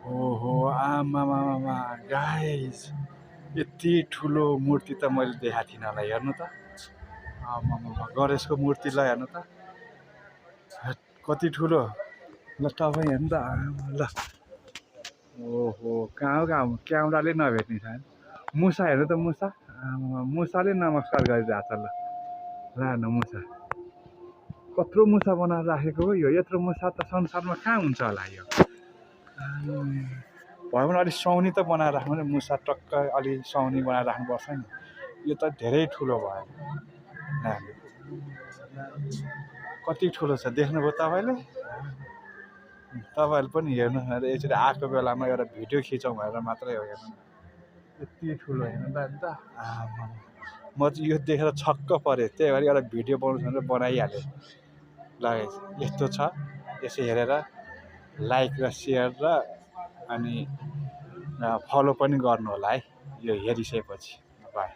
ओहो आमामामा गाइस यति ठुलो मूर्ति त मैले देखाएको थिइनँ होला हेर्नु त आमामामा गणेशको मूर्तिलाई हेर्नु त हैट, कति ठुलो ल तपाईँ हेर्नु त आमा ल ओहो कहाँ क्यामेराले नभेट्ने छ मुसा हेर्नु त मुसा आमा मुसाले नमस्कार गरिरहेछ ल ल हेर्नु मुसा कत्रो मुसा बनाएर राखेको हो यो यत्रो मुसा त संसारमा कहाँ हुन्छ होला यो भयो भने अलिक सुहाउने त बनाएर राख्नु नि मुसा टक्क अलि सुहाउने बनाएर राख्नुपर्छ नि यो त धेरै ठुलो भयो कति ठुलो छ देख्नुभयो तपाईँले तपाईँहरूले पनि हेर्नु यसरी आएको बेलामा एउटा भिडियो खिचौँ भनेर मात्रै हो हेर्नु यति ठुलो हेर्नु त अन्त आमा म चाहिँ यो देखेर छक्क परेँ त्यही भएर एउटा भिडियो बनाउँछु भनेर बनाइहालेँ ल यस्तो छ यसो हेरेर लाइक र सेयर र अनि फलो पनि गर्नु होला है यो हेरिसकेपछि बाई